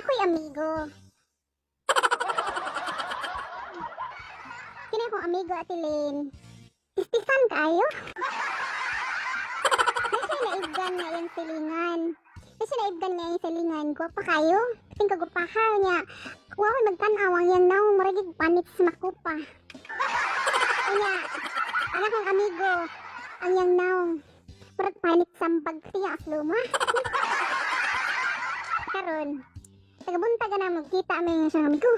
Nakoy amigo. Kini akong amigo, Ate Lynn. Tistisan kaayo. Nasa naibgan nga iyang silingan. Nasa naibgan nga iyang silingan. Gwapa kayo. Ting kagupaha niya. Wa ko'y magtan-aw ang iyang naong murag panit sa makupa. Kanya, ang akong amigo, ang iyang naong murag panit sambag siya luma. Karon, tagabuntag na magkita may siyang amigo.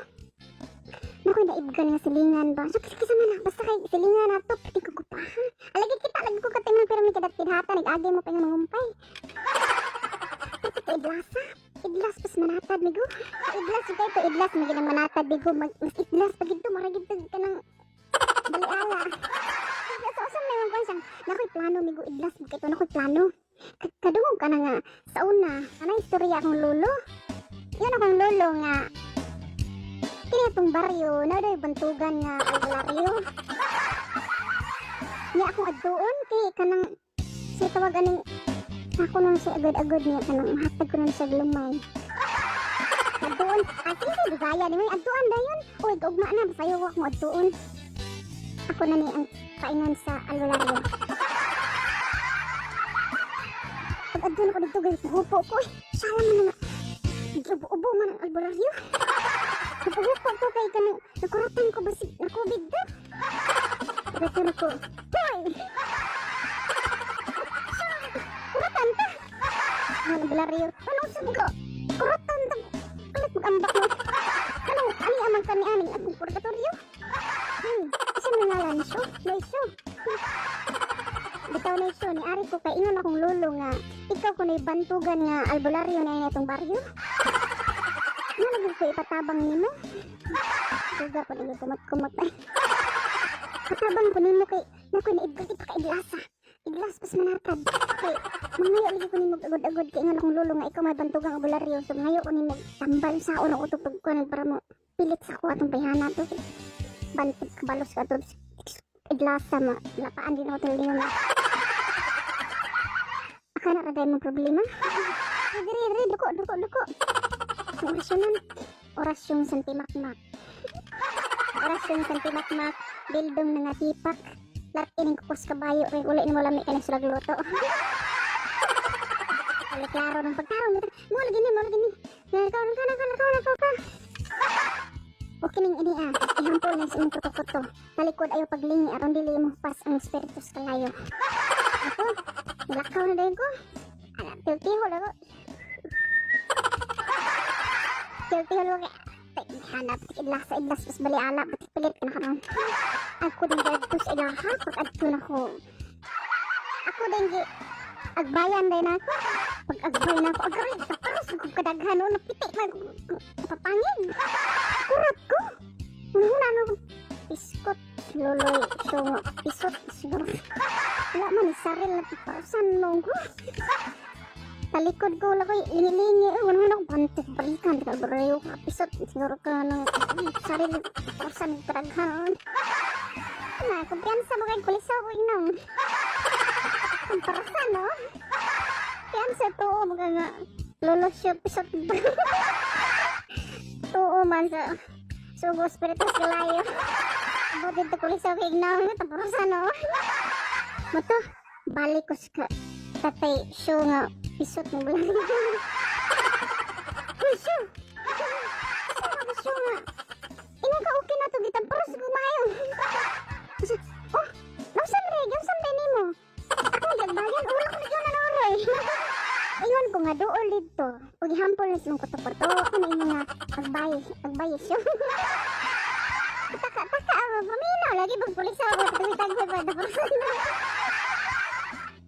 Naku, naibgan nga silingan ba? So, kisa man na. Basta kay silingan na to, pati ko gupaha. Alagi kita, lagi ko katingnan pero may kadat kidhata, nag-agi mo pa nga mangumpay. Pati ka idlasa. Idlas pas manatad, migo. Idlas, yung kayo idlas, maging manatad, migo. Mas idlas, pag ito, maragid ka ng baliala. So, usam na yung kwan. Nakoy plano, migo, idlas, ito, nakoy plano. Kadungog ka na nga, sa una, ano istorya akong lolo? Yun akong lolo nga, kini atong baryo, na doy bantugan nga albularyo. Nya akong adtuon kay kanang sa tawag aning ako nang si agad-agad niya kanang mahatag ko nun sa lumay. Adtuon, ah, sige sige Bisaya ni may adtuan dayon. Uy, kaugma na basayo ko akong adtuon. Ako na ni ang paingon sa albularyo. Pag adtuon ako dito guys, hupo ko. Eh, sala man na nga. Ubo-ubo man ang albularyo. Napagupo ko kay kanang nakuratan ko basig nakubig ta. Pagkatulog ko, hoy! Kuratan ta! Ano, albularyo? Ano usab ko? Kuratan ta! Kalit mag-ambak mo. Ano, ani amang kani ani akong purgatorio? Isa man ngalan siyo? May siyo. Bitaw na siyo, ni ari ko kay ingon akong lolo nga ikaw kuno'y bantugan nga albularyo na itong baryo. Ano lagi ko ipatabang nimo? Duga po lagi kumot-kumot ay. Patabang ko nimo kay naku naibgal ito ka idlasa. Idlas pas manatad. Kay mangayo lagi ko nimo agod-agod kay ingon akong lolo nga ikaw may bantugang albularyo. So mangayo ko nimo tambal sa unang utog pag kuno para mo pilit sa ko atong bayhana to. Bantog kabalos ka to. Idlasa ma lapaan din ako talingon. Akala ra mo problema? Diri diri duko duko duko. Ang orasyon nun. Orasyon santimakmak. Orasyon santimakmak. Bildong na nga tipak. Lat ining kukos kabayo. Kay uli ni mo lami ka na sila gluto. Ali klaro ng pagtarong. Mo lagi ni, mo lagi ni. Nakaw, nakaw, nakaw, nakaw, nakaw ka. Okay ning ini ah. Ihampol na sa imong kuto-kuto. Talikod ayo paglingi aron dili mo pas ang espiritus kalayo. Ako, nilakaw na dayon ko. Ala, tiltihol ako. Tiltihol ko kay hanap idlas sa idlas pas bali ala batik pilit ka na karon. Ako din gadto sa ilaha pag adto na ko. Ako din gi agbayan din ako. Pag agbay na ako, agay, taparos ko kadaghan no, napiti man papangin. Kurat ko. Una no, piskot, loloy, so, pisot, siguro. Wala man, saril na parusan no ko. Talikod ko lang ko, lingi-lingi, eh, wala man ako, bantik, balikan, di ka barayo ka, pisot, siguro ka ng saril, parusan, kadaghan. Na, kumpiyansa mo kay kulisaw ko inong. Ang parusan, no? Kumpiyansa tuo mo ka nga, lolo siya, pisot. Tuo man sa sugo spiritus kalayo. Buti ito kulisaw kay ignaw, taparusan, no? Mato, balik ko sa tatay show nga pisot mo lang. Uy, show! Sama ka show nga. Ingon ka okay na to, gitamparos ko maayo. Oh, nausan re, nausan re nimo. Ako gagbayan, ura ko nagyan na oroy. Ingon ko nga dool dito. Ug ihampol na silang kuto-kuto. Ako na ingon nga agbay, agbay siya. Taka, taka, ako, paminaw, lagi pag pulis ako, tuwitag ko ba,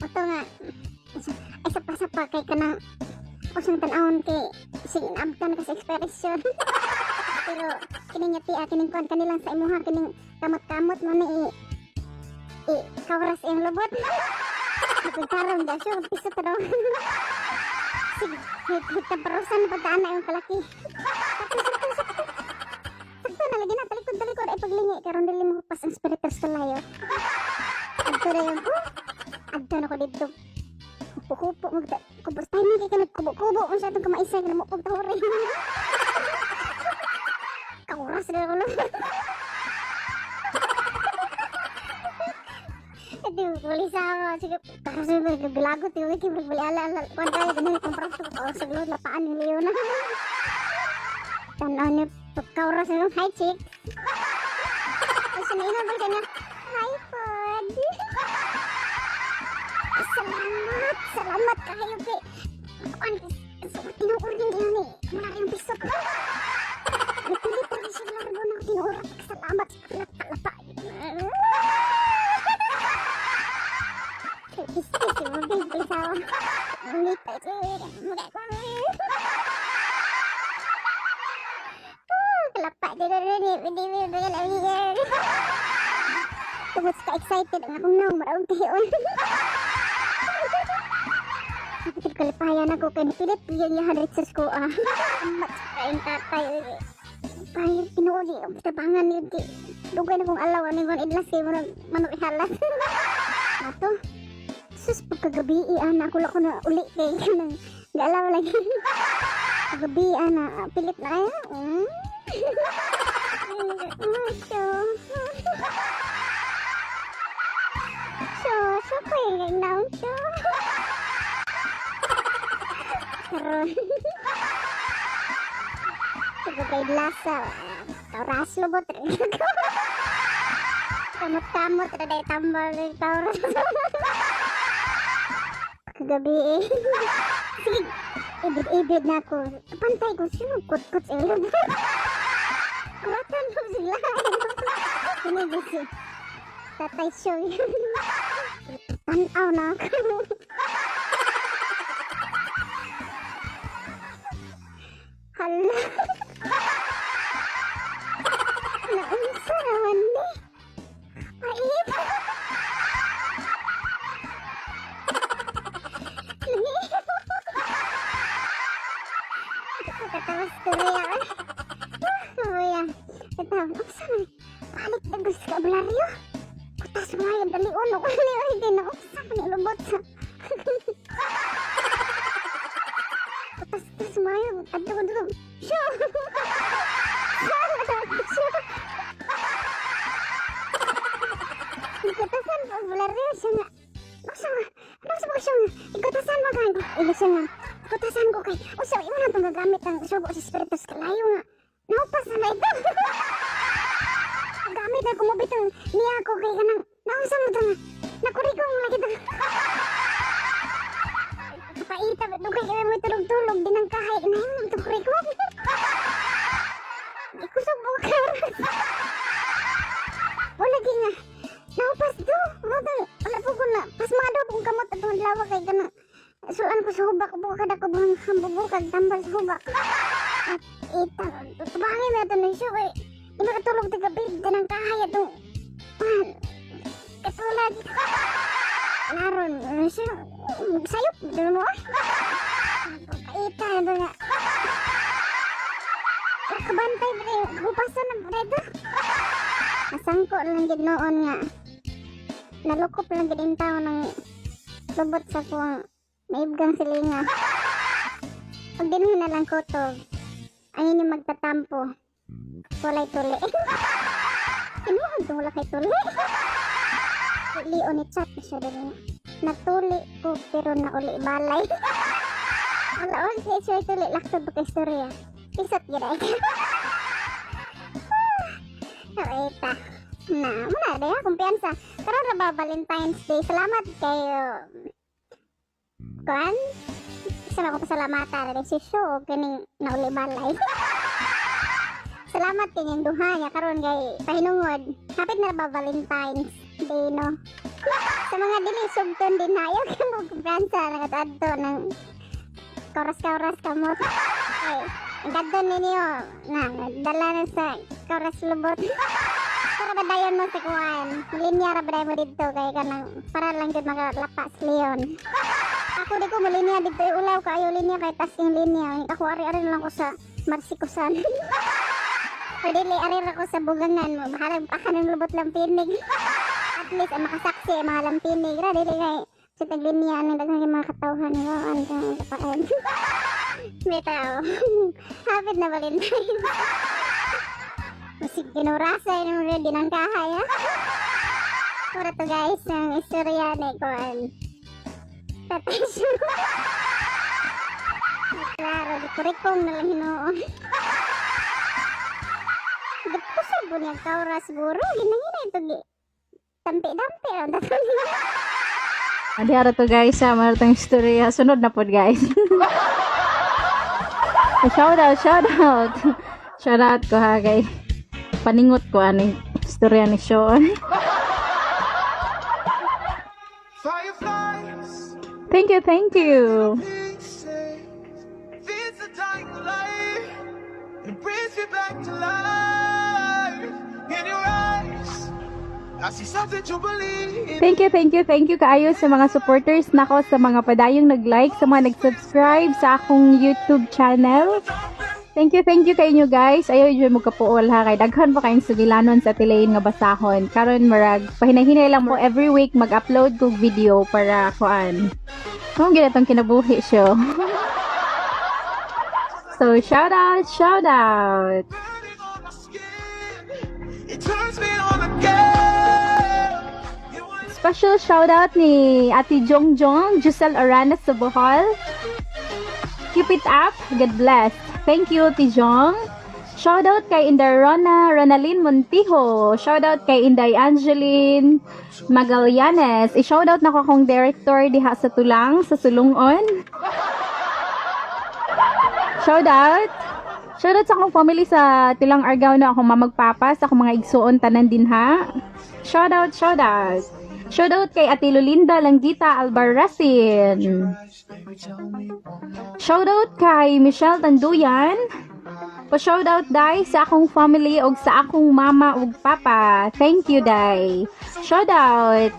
Ito nga, ay sapa-sapa kay kanang usang tan-awon kay sige naabtan ka sa expiration. Pero kini nga tiya kining kuan kanilang sa imuha kining kamot-kamot mo ni i kawras iyang lubot. Pagkaroon da siya, piso ta daw. Sige, hit taparusan pagkaan na yung kalaki. Sakto, sakto, sakto. Sakto na lagi na, talikod, talikod ay paglingi karon dili mo pas ang spiritus kalayo. Adto na yung ko. Adto na ko dito. Upo Kupo-kupo mo kubo timing kay ka nagkubo-kubo unsa atong kamaisay nga mo pag tahore. Kauras na ako. Ito, pulis ako. Sige, karos na naglagot yung wiki. Magbali ala, ala. Kuwan tayo, ganun yung pampraso. O, saglod, lapaan yung leon na. Tanaw niyo, pagkauras na, "Hi, chick." Ay, sinaingon ba siya niya? "Hi, pod." Salamat, salamat kayo kay. Kuan, tinuor din yun eh. Wala rin yung piso ko. Nagpilit rin siya largo ng tinuor. Salamat, lapa, lapa. Kiss, big please ako. Ngita, Kalapa, di na rin eh. Hindi, hindi, hindi, tungod sa ka-excited ang akong naong maraog kahion. Kapatid kalipayan ako kay pilit yun yung 100 sa ko ah. Amat kayong tatay. Ay, tinuod eh. Tabangan yun di. Dugay na kong alaw. Ano yung idlas kay mo manok ihalas. Ato. Sus, pagkagabi eh, ana. Ako lang ko na uli kay kanang gaalaw lagi. Paggabi, ana. Pilit na kaya. So, so, so ko yung naon, so. Karon. Pagkakay lasa, kauras lubot. Kamot-kamot, raday tambal ng kauras. Kagabi eh. Sige, ibid-ibid na ako. Pantay ko, sino kut-kut sa lubot. Kuratan ko sila. Sino ba si Tatay Show yun? Tanaw na ako. Hala. Naunsa naman ni. Paip. Katawas tuloy ako. Kuya. Ito, unsa man? Balik na gusto ka bularyo. Kutas mo ay dali uno ko ni ay di na unsa man ni lubot sa. Kutas tas mayo adto ko dito. Syo. Syo. Ikutasan pa bularyo siya nga. Unsa nga? Ano sa siya nga? Ikutasan mo kay. Ila siya nga. Ikutasan ko kay. Unsa imo na itong gagamit ang sugo sa espiritus kalayo nga. Naupas na ito. Gamit na kumubitong niya ako kay kanang naunsa mo to nga. Nakurigong lagi to. Kapaita, dugay kami mo tulog-tulog din ang kahay. Inahin mo itong kurigong. Ikusog mo ka. Wala gi nga. Naupas do. Wala wala po ko na. Pasmado kung kamot atong adlaw kay kanang sulan ko sa hubak bukad ako buhang hambubukag tambal sa hubak. At ita, tubangin na ito na siya kay di makatulog ta gabi din ang kahay atong ah, katulad. Naron, ano siya, sayop, doon mo. Paita, ito nga. Kabantay, pre, hupasan na pre ito. Masangko lang gid noon nga. Nalukop lang gid in tao ng lubot sa kuwang maibgang silinga. Pag di na lang kutog, ang inyong magtatampo. Walay tuli. Tinuod to wala kay tuli. Leo ni chat na siya din. Natuli ko pero nauli balay. Wala wala siya siya tuli laktod ba kay istorya. Pisot gid ay. Okay ta. Na, muna na kumpiyansa. Karon ra ba Valentine's Day. Salamat kayo. Kuan? Isa ba ko pasalamatan rin si Sho o kining nauli balay. Salamat kay duha niya karon kay pahinungod. Hapit na ba Valentine's Day, no? Sa mga dili sugton din na ayaw kay mo kumpiyansa nakadto ng kauras-kauras kamot. Ay, ang gadton ninyo na dala na sa kauras lubot. Para ba dayon mo sa kuan? Linya ra ba dayon mo didto kay kanang para lang jud makalapa sa leon. Ako di ko molinya dito ulaw kaayo linya kay tas yung linya. Ako ari-ari na lang ko sa Marsikusan. O dili ari ra ko sa bugangan mo. Bahalag pa ka ng lubot lampinig. At least ang makasaksi ang mga lampinig ra dili kay Sa taglinya ang daghang mga katawhan nila ang kapaan. Bitaw. Hapit na Valentine. Musig kinurasa yun ready ng kahay ha. Pura to, guys, ang istorya ni Kuan. Tatay siya. Klaro, di kurikom na lang hinuon. Gapusod po niya kaura siguro. Ginahina ito gi. Tampi-dampi ang tatay niya. Adi ara to, guys, ha, maratang istorya. Sunod na pod, guys. Shout out, shout out. Shout out ko ha kay paningot ko ani istorya ni Sean. Fireflies, Thank you, thank you. pieces, feeds the dying light, and brings me back to life. In your eyes, I see something to believe. Thank you, thank you, thank you kaayo sa mga supporters nako, sa mga padayong nag-like, sa mga nag-subscribe sa akong YouTube channel. Thank you kay inyo, guys. Ayaw jud mo kapuol ha kay daghan pa kayong sugilanon sa tilayin nga basahon. Karon marag pahinay-hinay lang mo every week mag-upload kog video para kuan. Kung ginatong kinabuhi siya. So shout out, shout out. Burning on my skin, it turns me on again. You want Special shout out ni Ate Jong Jong, Giselle Arana sa Bohol. Keep it up. God bless. Thank you, Ate Jong. Shout out kay Inday Rona Ronalyn Montijo. Shout out kay Inday Angeline Magallanes. I-shout out nako akong director diha sa Tulang, sa Sulungon. Shout out. Shout out sa akong family sa Tulang Argao na akong mamagpapa, sa akong mga igsuon tanan din ha. Shout out, shout out. Shout out kay Ate Lulinda Langgita Albarracin. Shout out kay Michelle Tanduyan. Pa-shout out, day, sa akong family ug sa akong mama ug papa. Thank you, day. Shout out.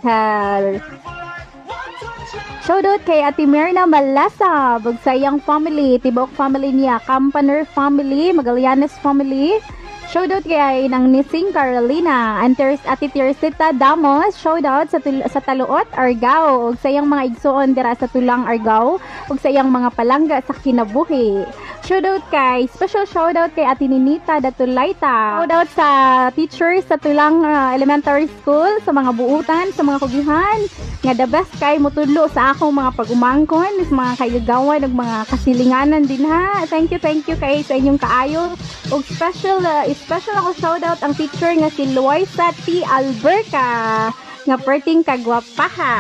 Shout out kay Ate Mirna Malasa, ug sa iyang family, tibok family niya, Campaner family, Magallanes family. Shout out kay nang Nising Carolina, and Ate Teresita Damos, shout out sa Taluot, Argao, ug sa iyang mga igsuon dira sa Tulang Argao, ug sa iyang mga palangga sa kinabuhi. Shout out kay, special shout out kay Ate Ninita Datulaita. Shout out sa teachers sa Tulang Elementary School, sa mga buutan, sa mga kugihan, nga the best kay mutudlo sa akong mga pag-umangkon, sa mga kayagawan ug mga kasilinganan din ha. Thank you kay sa inyong kaayo. Ug special ako shout out ang teacher nga si Loisa T. Alberca nga perting kagwapaha.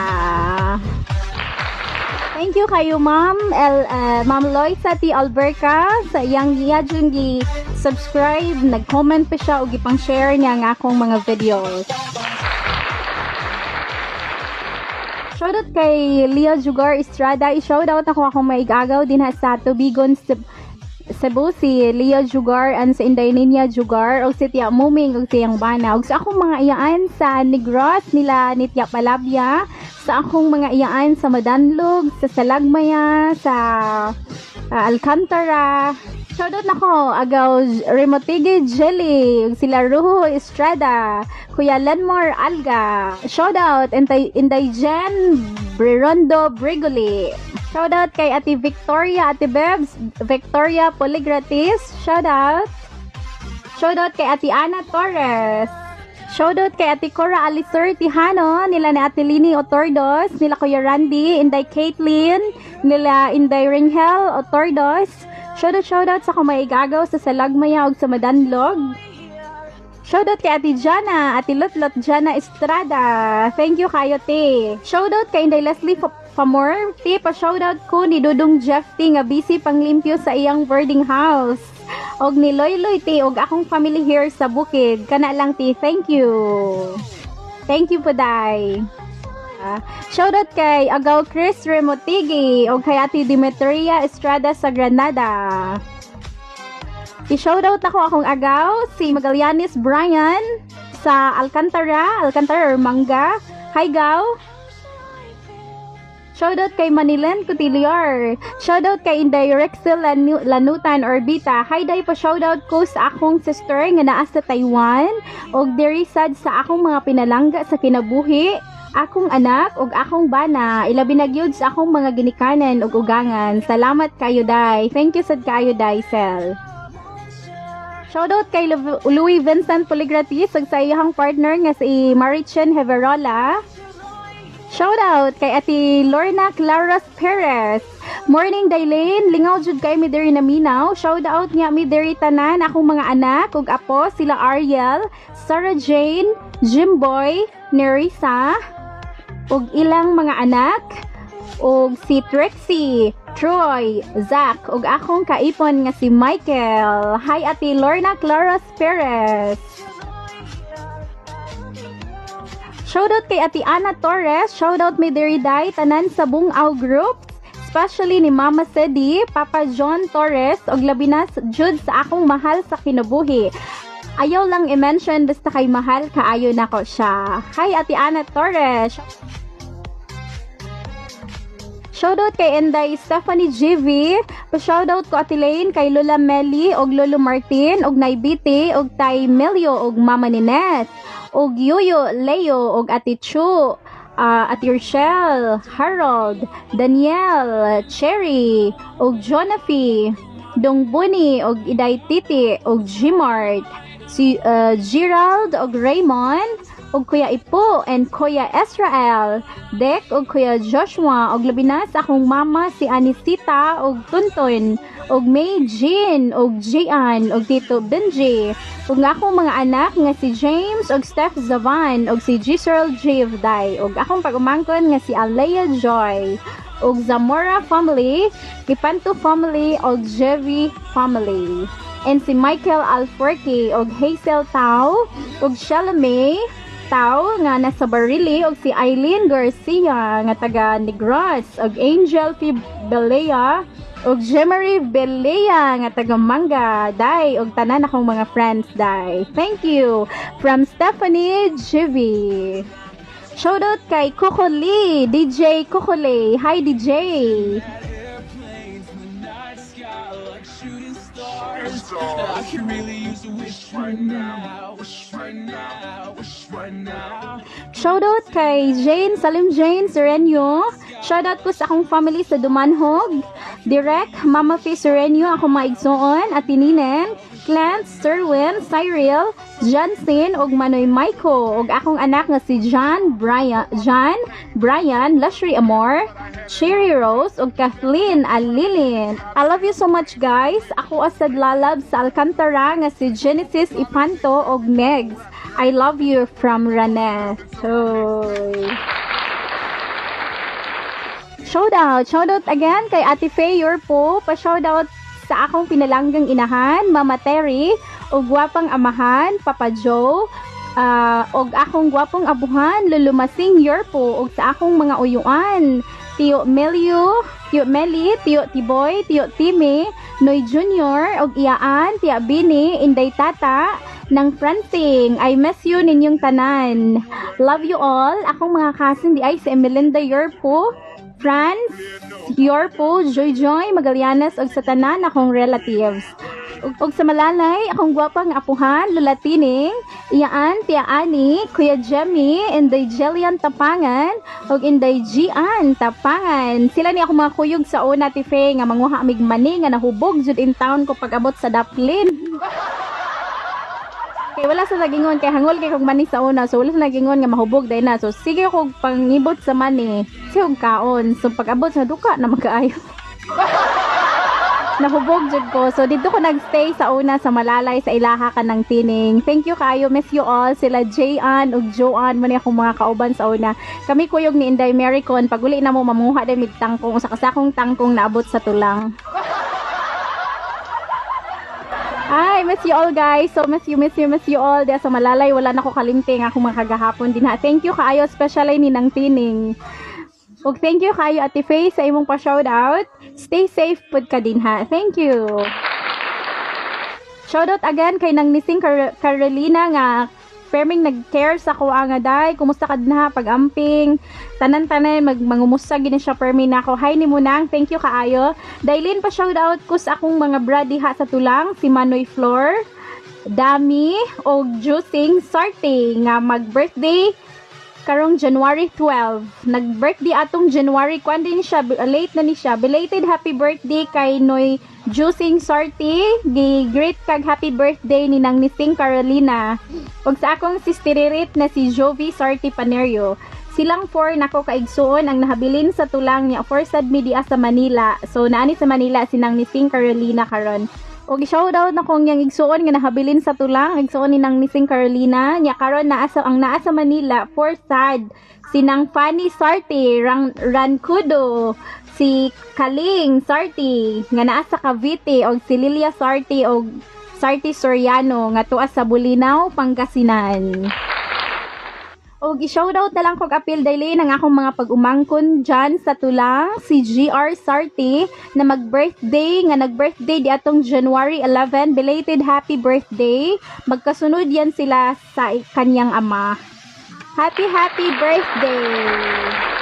Thank you kayo, Ma'am Loisa T. Alberca, sa iyang giyadjong gi subscribe, nag-comment pa siya ug gipang share niya ang akong mga videos. Shoutout kay Leo Jugar Estrada. I-shoutout ako akong maigagaw din ha sa Tubigon, Cebu, si Leo Jugar and si Inday Ninya Jugar o si Tia Muming o siyang Bana ug sa akong mga iyaan sa Negros nila ni Tia Palabya, sa akong mga iyaan sa Madanlog, sa Salagmaya, sa Alcantara. Shoutout nako Agaw Remotige Jelly ug sila Ruho Estrada, Kuya Lenmore Alga. Shoutout Inday Jen Brerondo Brigoli. Shoutout kay Ate Victoria, Ate Bebs, Victoria Poligratis. Shoutout. Shoutout kay Ate Ana Torres. Shoutout kay Ate Cora Alicer Tihano, nila ni Ate Lini Otordos, nila Kuya Randy, Inday Caitlin, nila Inday Ringhel Otordos. Shoutout, shoutout sa kumaigagaw sa Salagmaya ug sa Madanlog. Shoutout kay Ate Jana, Ate Lotlot Jana Estrada. Thank you kayo, te. Shoutout kay Inday Leslie Famor. Te, pa-shoutout ko ni Dudong Jeff, te, nga busy panglimpyo sa iyang boarding house. Og ni Loy Loy, te, og akong family here sa bukid. Kana lang, te. Thank you. Thank you po, day. Shoutout kay Agaw Chris Remotigi og kay Ate Demetria Estrada sa Granada. I-shoutout ako akong agaw, si Magallanes Brian sa Alcantara, Alcantara or Manga. Hi, Gaw! Shoutout kay Manilen Cutiliar. Shoutout kay Inday Rexel Lanutan Orbita. Hi, day, pa shoutout ko sa akong sister nga naa sa Taiwan ug diri sad sa akong mga pinalangga sa kinabuhi. Akong anak ug akong bana, ilabi na gyud sa akong mga ginikanan ug ugangan. Salamat kayo, day. Thank you sad kaayo, day Sel. Shoutout kay Louis Vincent Poligratis ug sa iyang partner nga si Marichen Heverola. Shoutout kay Ate Lorna Claros Perez. Morning, Dailene, lingaw jud kay mi diri naminaw. Shoutout nga mi diri tanan akong mga anak ug apo, sila Ariel, Sarah Jane, Jimboy, Nerissa ug ilang mga anak ug si Trixie, Troy, Zach ug akong kaipon nga si Michael. Hi, Ate Lorna Claros Perez. Shoutout kay Ate Ana Torres. Shoutout may diri day tanan sa Bungaw Group. Especially ni Mama Sedi, Papa John Torres, og labi na jud sa akong mahal sa kinabuhi. Ayaw lang i-mention basta kay mahal kaayo nako siya. Hi, Ate Ana Torres. Shoutout kay Inday Stephanie GV. Pa-shoutout ko, Ate Lane, kay Lola Melly og Lolo Martin og Naibiti og Tay Melio og Mama Ninette og Yuyo Leo og Ate Chu, Ate Rochelle, Harold, Danielle, Cherry og Jonafi, Dong Buni og Iday Titi og Gmart, si Gerald og Raymond og Kuya Ipo and Kuya Israel, Dek og Kuya Joshua og labi na sa akong mama si Anisita og Tunton og May Jean og Gian og Tito Benji ug nga akong mga anak nga si James og Steph Zavan og si Giselle J. Day og akong pag-umangkon nga si Alea Joy og Zamora family, Ipanto family og Jevi family. And si Michael Alforque og Hazel Tao og Shalome Tao nga nasa Barili og si Eileen Garcia nga taga Negros og Angel P. Belea og Jemery Belea nga taga Manga day og tanan akong mga friends day. Thank you from Stephanie Jivi. Shoutout kay Coco Lee, DJ Coco Lee. Hi, DJ. Airplanes in the night sky like shooting stars. I could really use a wish right now, wish right now, wish right now. Shoutout kay Jane Salim Jane Serenio. Shoutout ko sa akong family sa Dumanhog. Direk, Mama Faye Serenio, ako maigsoon, Ate Ninen, Clance, Sirwin, Cyril, Johnson, ug Manoy Maiko, ug akong anak nga si John Brian, John, Brian, Luxury Amor, Cherry Rose, ug Kathleen Alilin. I love you so much, guys. Ako asad lalab sa Alcantara nga si Genesis Ipanto ug Megs. I love you from Ranette. Hoy. Shout out. Shout out again kay Ate Faye po. Pa-shout out sa akong pinalanggang inahan, Mama Terry, ug gwapang amahan, Papa Joe, og akong gwapong abuhan, Lolo Masing Yorpo, ug sa akong mga uyuan, Tiyo Melio, Tiyo Meli, Tiyo Tiboy, Tiyo Timmy, Noy Junior, ug Iyaan, Tiya Bini, Inday Tata, ng Francing. I miss you ninyong tanan. Love you all. Akong mga cousin di ay si Emelinda Yorpo, Franz Yorpo, Joy Joy, Magallanes, ug sa tanan akong relatives. Ug sa Malalay, akong gwapang apuhan, Lola Tining, Iyaan, Tia Ani, Kuya Jemmy, Inday Jelian Tapangan, ug Inday Gian Tapangan. Sila ni akong mga kuyog sa una, Tife, nga manguha amig mani, nga nahubog jud in town ko pag abot sa Daplin. Kay wala sa nagingon, kay hangol kay kog mani sa una, so wala sa nagingon nga mahubog dahil na. So sige kog pangibot sa mani, sige kog kaon. So pag abot sa duka na magkaayo. Nahubog jud ko. So dito ko nagstay sa una sa Malalay sa ilaha ka ng tining. Thank you kaayo, miss you all. Sila Jayan ug Joanne man akong mga kauban sa una. Kami kuyog ni Inday Mary Con, paguli na mo mamuha day mig tangkong, usa ka sakong tangkong naabot sa tulang. Ay, miss you all, guys. So, miss you, miss you, miss you all. Diya sa Malalay, wala na ko kalimting akong mga kagahapon din ha. Thank you kaayo, especially ni Nang Tining. Ug thank you kaayo, Ate Faye, sa imong pa-shout out. Stay safe pud ka din ha. Thank you. Shout out again kay Nang Nising Carolina nga perming nag-care sa kuha nga day. Kumusta ka din ha pag-amping? Tanan-tanan mag mangumusta gini siya permi nako. Hi ni Munang, thank you kaayo. Dailin, pa shout out ko sa akong mga brad diha sa Tulang, si Manoy Flor, Dami og Juicing Sarte nga mag-birthday Karong January 12. Nag-birthday atong January kwan din siya, late na ni siya. Belated happy birthday kay Noy Juicing Sarti. Gi-greet kag happy birthday ni Nang Nising Carolina. Ug sa akong sisteririt na si Jovi Sarti Panerio. Silang four nako kaigsuon ang nahabilin sa tulang niya for sad media sa Manila. So naani sa Manila si Nang Nising Carolina karon. Og shoutout na kong yang igsuon nga nahabilin sa tulang, igsuon ni Nang Nising Carolina. Nya karon naa sa ang naa sa Manila for sad si Nang Fanny Sarti Rang, Rancudo, si Kaling Sarti nga naa sa Cavite og si Lilia Sarti og Sarti Soriano nga tuas sa Bulinaw, Pangasinan. Og i-shoutout na lang kog apil daily ng akong mga pag-umangkon dyan sa tulang, si GR Sarti na mag-birthday, nga nag-birthday di atong January 11. Belated happy birthday. Magkasunod yan sila sa kanyang ama. Happy, happy birthday!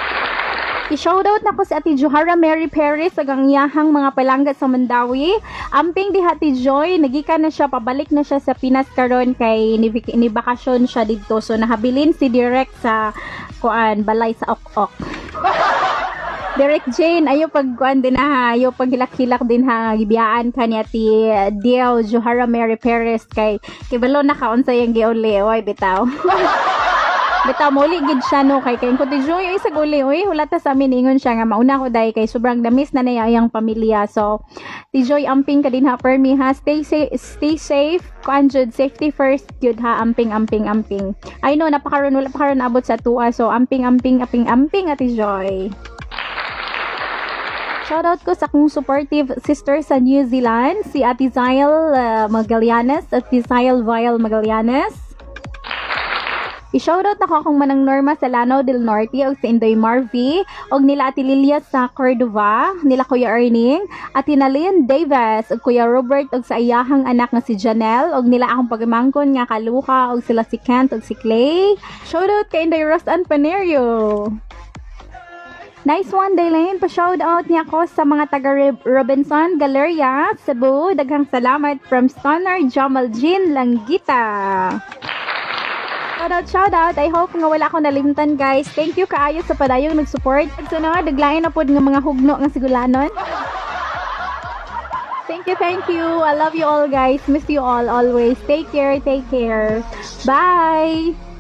I-shoutout na ko si Ate Johara Mary Perez ug ang iyahang mga palangga sa Mandawi. Amping di Ate Joy, nagikan na siya, pabalik na siya sa Pinas karon kay ni bakasyon siya didto. So nahabilin si Direk sa kuan balay sa Ok-ok. Derek Jane, ayo pag kuan din ha, ayo pag hilak-hilak din ha, gibiyaan ka ni Ate Dio Johara Mary Perez kay kibalo na ka unsa yang giuli, oy bitaw. Bitaw muli gid siya no kay kay ko Joy ay sa guli oy hulata sa amin ingon siya nga mauna ko dai kay sobrang damis na niya iyang pamilya. So Ti Joy, amping ka din ha, permi ha, stay safe, stay safe, kuan jud, safety first jud ha. Amping, amping, amping. I know napakaron wala pa karon abot sa tuwa, so amping, amping, amping, amping, Ate Joy. Shoutout ko sa akong supportive sister sa New Zealand, si Ate Zyle Magallanes, Ate Zyle Vial Magallanes. I-shoutout ako akong manang Norma sa Lanao del Norte ug si Indoy Marvy ug nila Ate Lilia sa Cordova, nila Kuya Erning, Ate Nalyn Davis ug Kuya Robert ug sa iyahang anak nga si Janelle ug nila akong pagmangkon nga kaluka ug sila si Kent ug si Clay. Shoutout kay Indoy Rosan Panerio. Nice one, Daylene. Pa-shoutout niya ako sa mga taga Robinson Galleria, Cebu. Daghang salamat from Stoner Jamal Jean Langgita. Shoutout, shoutout. I hope nga wala ako nalimtan, guys. Thank you kaayo sa padayong nag-support. Sunod, daglain na pod nga mga hugno nga sigulanon. Thank you, thank you. I love you all, guys. Miss you all always. Take care, take care. Bye!